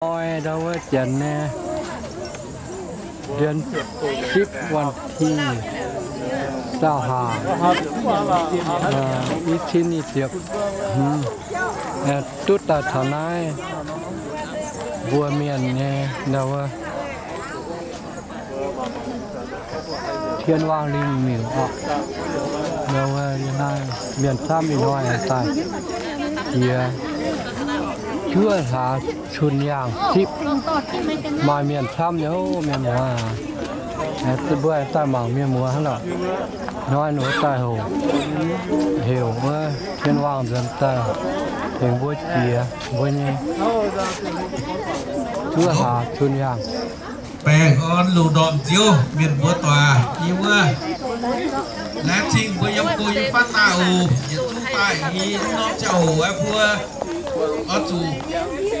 Hnoi ndau wuov janx nyei เดือนสิบ วันที่ซาวห้า อีกทีนี่เจียบ duqv daaih taux naaiv mbuo mienh nyei ndau wuov 天王灵廟 oc. Ndau wuov yie naaiv mienh camv ih hnoi daaih jiex juov hlaax cun yaangh zipv. Maaih mienh camv nyei, mienh muoz. Mbuo daaih mangc mienh muoz hnangv lorqc. Hnoi ninh mbuo daaih hoc heuc wuov 天王 nzuonx daaih tengx mbuo jiex mbuo nyei juov hlaax cun yaangh. Baengh orn lungh ndorm nziouv mienh mbuo doic, yie wuov laengz zingh mbuo yiem go yiem fatv daaih oc. Yietc zungv daaih i norm ziangh hoc aeqv, mbuo oix zuqc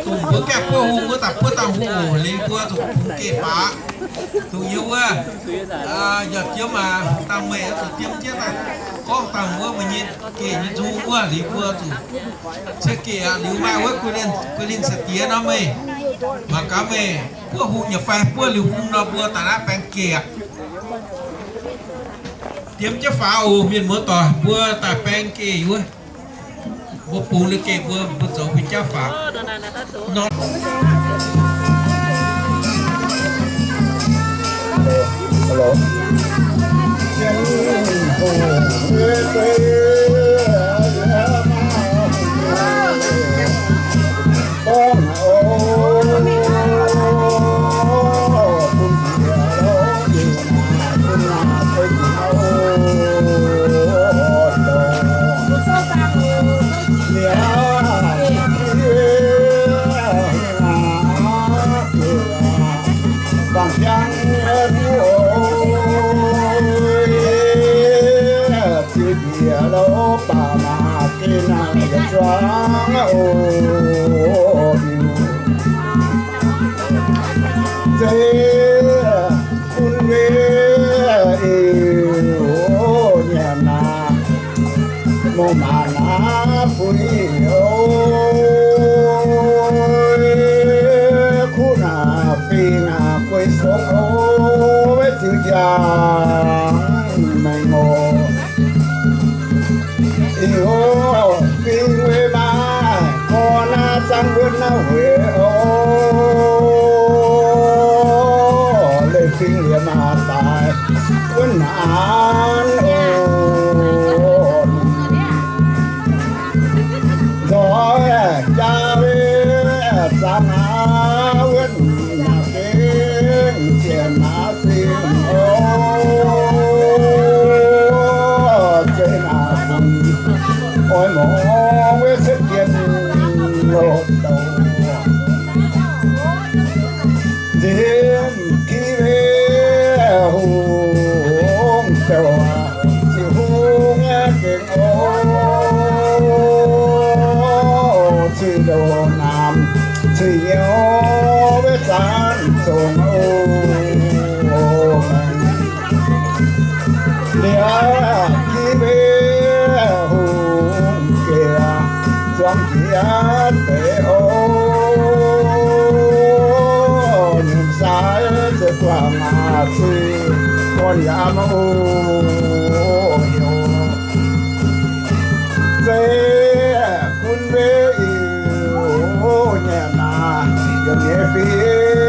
dongh mbuo gaengh buov hung wuov daaih buov dangh hung oc. Liuz mbuo zuqc bungx geh faaux, dongh yie wuov, yaac jiem aac, dangh meih oix zuqc jiem jienv daaih gorngv dangh wuov meih nyei geh nyei nzung wuov. Liuz mbuo zuqc cie geh aqv. Liuz maaih wuov guei linh se diex nor meih, mangc gaax meih buov hung nyei fai buov liuz hung nor mbuo daaih naaiv baeng geh aqv. Jiem jienv faaux oc, mienh muoz doic, mbuo daaih baeng geh wuov. Mbuo bungx liuz geh mbuo, mbuo zoux bun jauv faaux. Bun wei iu nyanc naaic, mouc maanc naaic fui oc. Kuv naaic fingx naaic guei songx oc, weic zuqc njang mengh oc. Iu fingx wei maaih gorn naaiv zangv wuonv naaiv hueix oc. Leih fingx liemh maah daaih wuonv naanv oc. Nzoih jaa wei zangv aav wuonv naanv gengh zienx naanv fingx oc. Zeiz naanc fingx oix mongc wei cuotv jien loz-douc. Nziex ki wei hungh douc, ziqc hungh gengh oc, zuiz ndoh naamh, zuiz nyouz wei zanc zongc oc. Liuz ki wei hungh geh zuangx jiex deix oc, nyiemc sai zeix guangc zuiz gorn yaac mv oc. Zeiz bun wei iu nyanc naaic, yiem nyei fingx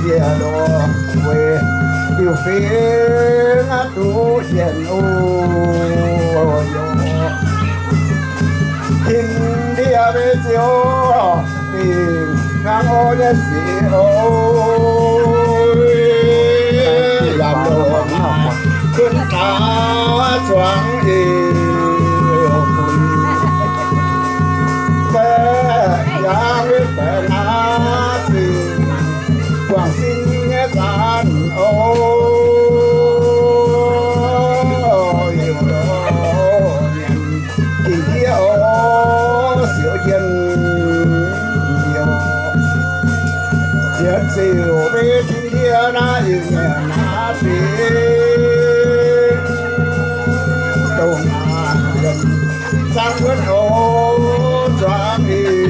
njiec lorz weic diuh fingx aqv duqv jienh oc. Tin ndie wei ziouc fingx nqaang orv nyei sic oc. Yaac longc kuonx taux zuangx ih funx baeqc yaangh wei baeqc naaiv fingx guangc sin nyei zanc oc. Ging jiex oc, siouc jienh youc, jiex ziouc wei tin ndie naaiv yie nyanc naaiv fingx dongh naaiv yiem zangv wuonv oc, zuangx ih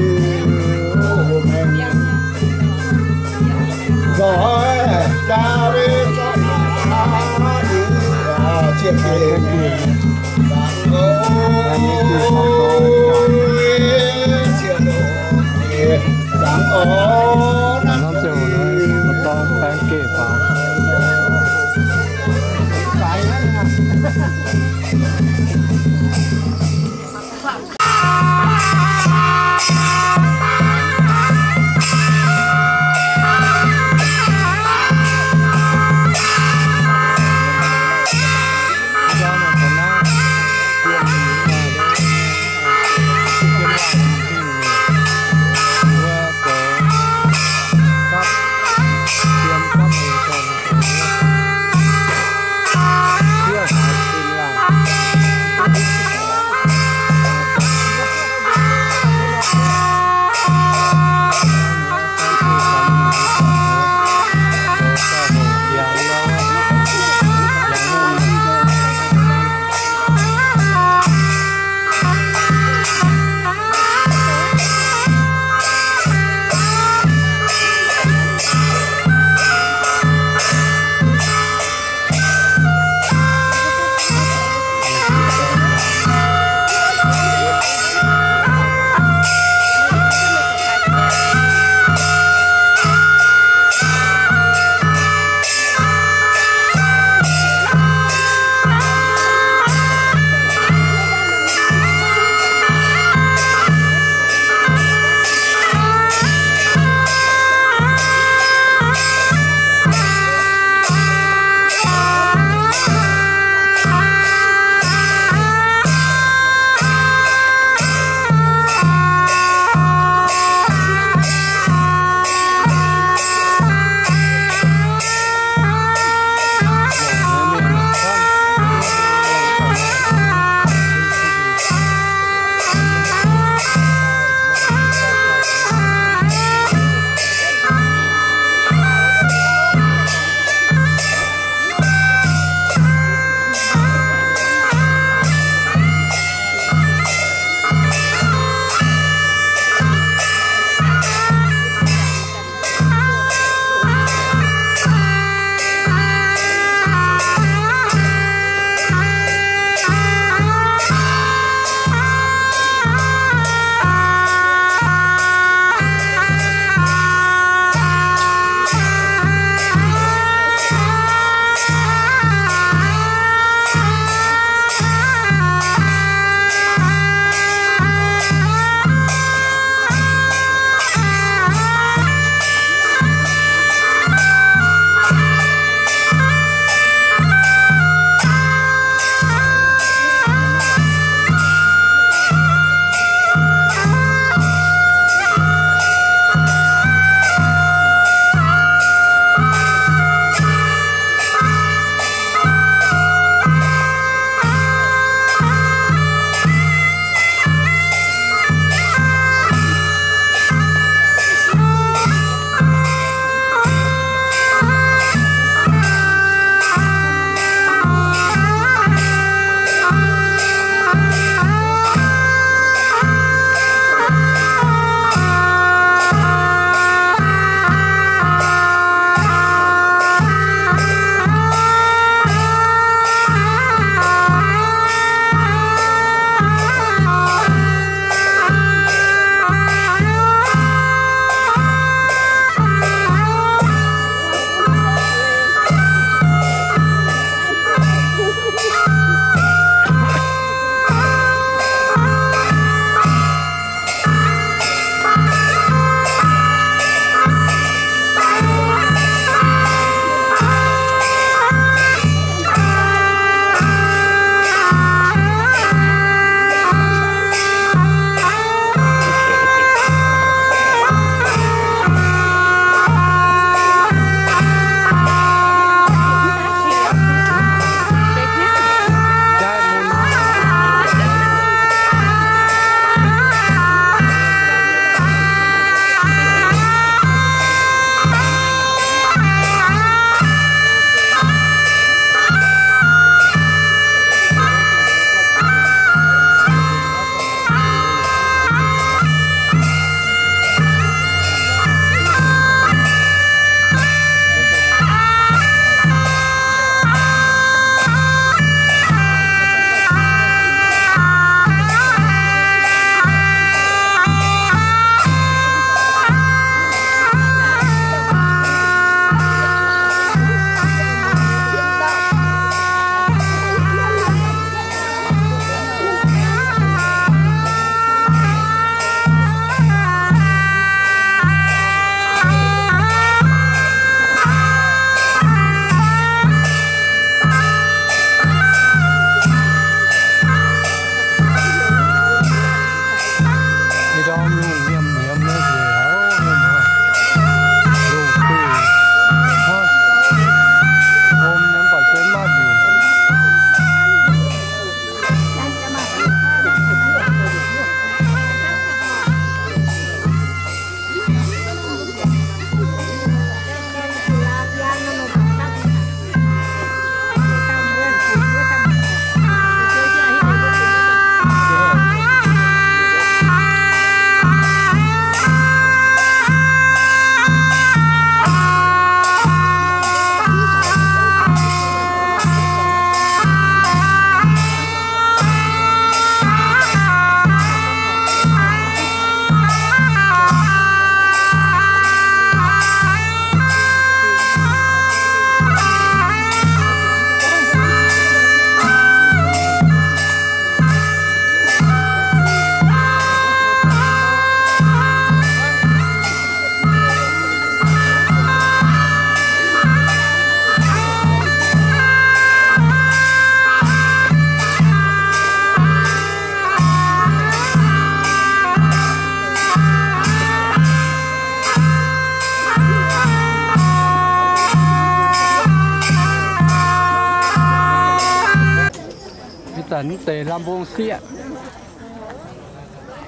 Mv deix lamh mbong sieqv,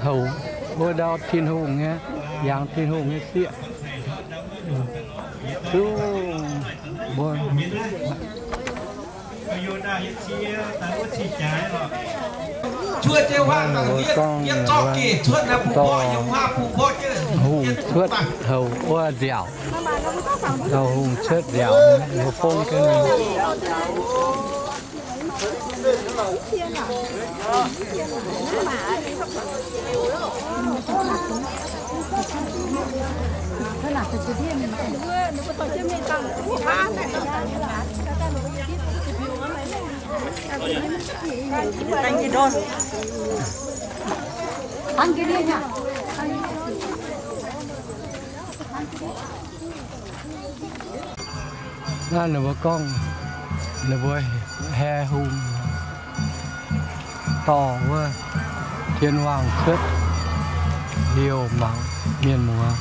houc wuov ndau Tin-Hungh nyei, yangh Tin-Hungh nyei sieqv. Zuov mbuo, zuov gorngv, dorh hungh cuotv houc wuov nziaauc, dorh hungh cuotv nziaauc, heuc fong jienv. Naaiv ninh mbuo gorngv, ninh mbuo hae hungh dorh wuov tien waangh cuotv liouh mangc mienh muoz.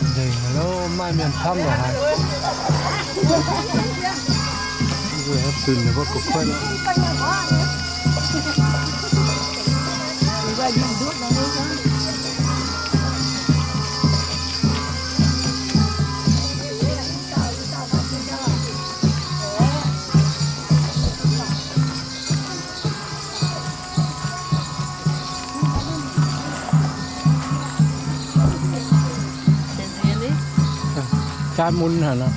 Nzengc lo, maaih mienh camv lorqc haic. Mbuo haaix zunc ninh mbuo gu'kuotv. Jaa mun haic nor.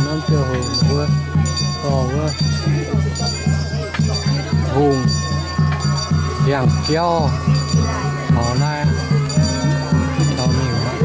Naaiv ziouc hungh wuov, dorh wuov, hungh ndiangx-jauv taux naaiv, taux mingh aqv.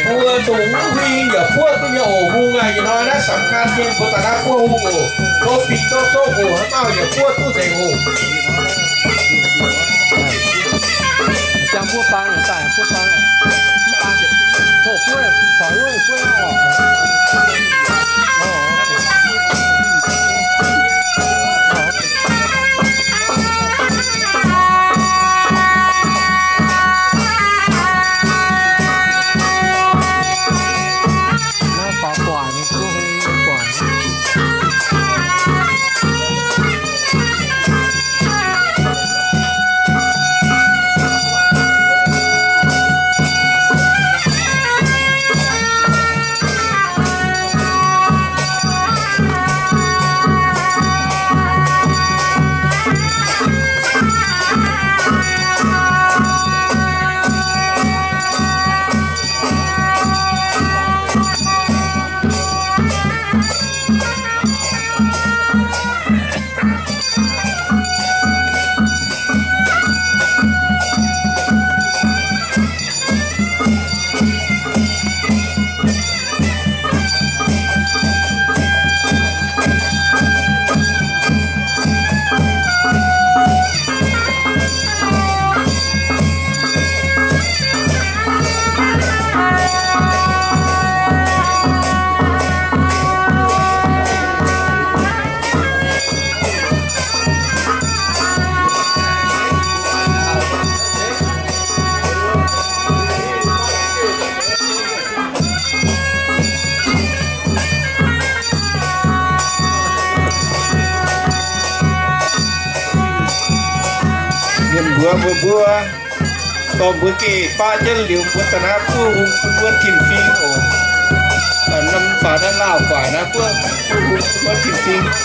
Mbuo ndongc wuov huing yaac buov duqv nyei oc. Hungh aac, ih hnoi naaiv สำคัญ mienh mbuo daaih naaiv buov hungh oc. Tov fingx tov zoqv oc, haaix dauh yaac buov duqv nzengc oc. Jang buov bang daaih, buov bang. Mv baac hoqc buov, buov, buov oc. Mienh mbuo mbuo mbuo, dorh mbuo geh baqv jienv liuz, mbuo daaih naaiv buov hungh bun wuov tin-fingx oc. Norm faaux naaiv lauh guaaic naaiv buov, buov hungh bun wuov tin-fingx.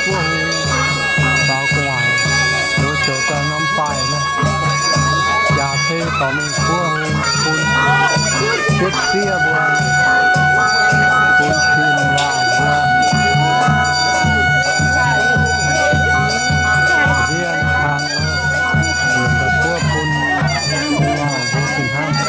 buov hung, faaux gu'nguaaic, zoux daaih norm baaih naaiv, jaax ceix dorh mingh buov hung bun guotv sieqv mbuo, bun fin-waac mbuo, ndiev hlang, buov bun gu'nguaaic mbuo fih hnangv.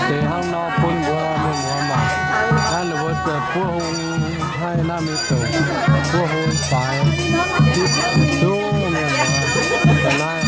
Deix hnangv nor bun mbuo mienh muoz mangc. Naaiv ninh mbuo buov hung haih naaiv mingh doqc, buov hung faix, zungv mienh muoz, naaiv